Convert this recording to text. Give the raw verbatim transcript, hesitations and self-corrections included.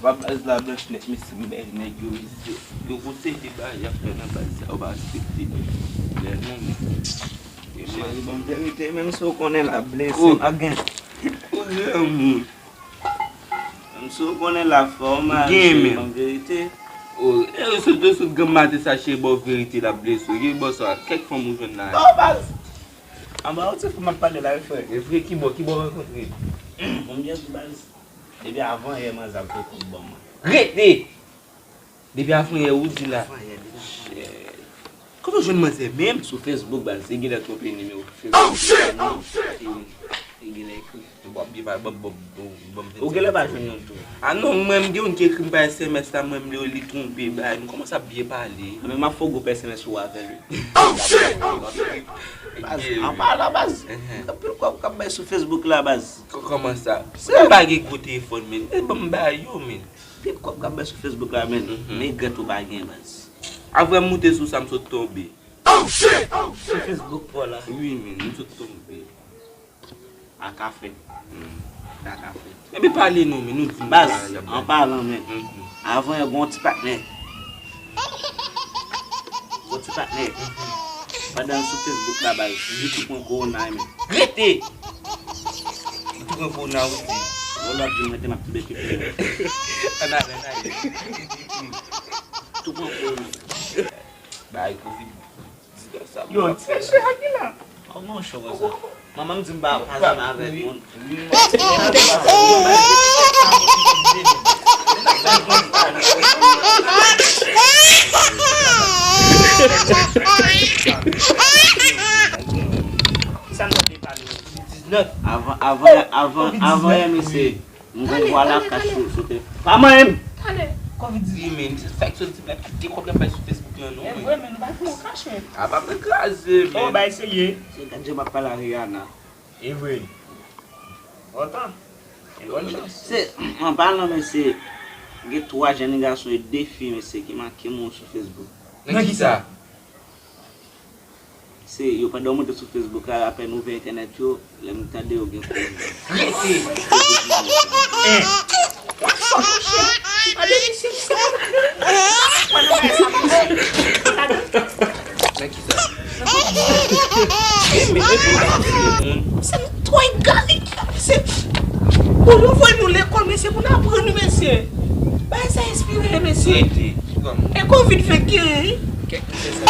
Pa baz la blanch nèt, mesye, m bay nèg yo, mesye. Yo gon seri de bagay y ap fè nan baz sa, yo pa respekte lè non, men. Cheri, ban m verite, menm si w konnen l ap blese, pa gen. Koze moun. Menm si w konnen l ap fè w mal, cheri, ban m verite. Oh, e yo sot, yo sot granm maten sa, cheri, ba w verite, l ap blese w. Ki bò sa? Kèk fanm ou jwenn la? Ba w baz! Anba yon ti fanm ap pale la, wi, frè. E vre, ki bò, ki bò w rankontre? Bon, byen di baz. Depi avan yè manzè ap fè kont ban mwen. Rete! Depi avan yè ou di la. Avan yè, depi avan yè. Shit. Kote w jwenn manzè menm? Sou Facebook, baz, se genlè twonpe nimewo Facebook. Oh, shit! Oh, shit! E genlè ekri. Bon, byen pa, bon, bon, bon, bon. Ou genlè pa jwenn yon tou. Ah non, mwen, m gen youn ki ekri m pa S M S la, mwen, m li, li twonpe, bay, m kòmanse ap byen pale. Ah, men m ap fè w gwoup S M S ou avè l, wi. Oh, shit! Oh, shit! Baz, an palan, baz. Anpil kòb k ap bay sou Facebook la, baz. Kò-, kòman sa? Mwen pa gen gwo telefòn, men. E ban m bay yo, men. Pil kòb k ap bay sou Facebook la, men. Men grèt ou pa gen, baz. Apre m moute sou sa, m sot tonbe. Oh, shit! Oh, shit! Sou Facebook pa w la. Wi, men, m sot tonbe. A ka fèt. A ka fèt. Ebyen pale non, men nou di nou. Baz, an palan, men. Avan yè gon ti patnè. Gon ti patnè. Pandan l sou Facebook la, baz, li tou pran kowona, men. Rete! Li tou pran kowona, wi. Bon, lòt jou, mwen te m ap tibeke. Ann ale, ann ale. Tou pran kowona. Bay covid. Yo, ti mesye Aguila. Kòman w cho konsa? Manman m di m pa, pa janm avèk moun. Kisa n te pale? Diznèf. Avan, avan, avan, avan yè, mesye. M gon vwa lakach sou, sou te. Pa manyen m! Talè. Covid diziz men, se sa k sot di m la, pa de kòb l ap bay sou Facebook lan non. E vre, men nou pa fè yon kachèt. A pa pran kraze, men. Oh, bay serye. Se gad jan m ap pale a Rihanna. E vre. Otan. E bòn chans. Se, an palan, mesye, gen twa jèn gason e de fi, mesye, ki make m sou Facebook. Nan kisa? Se yo pandan yo moute sou Facebook la, apèn ouvè entènèt yo, lè m tande yo gen koze. Rete! Hein? W ap sòt monchè. Gade misye, misye. Mwen nan bagay sa, misye. Gade. Nan kisa? Misye, nou twò egal, mesye. Bon, yo voye nou lekòl, mesye, pou n aprann, mesye. Bagay sa enspire, mesye. Rete. E covid fenk geri. Kèk mesye sa,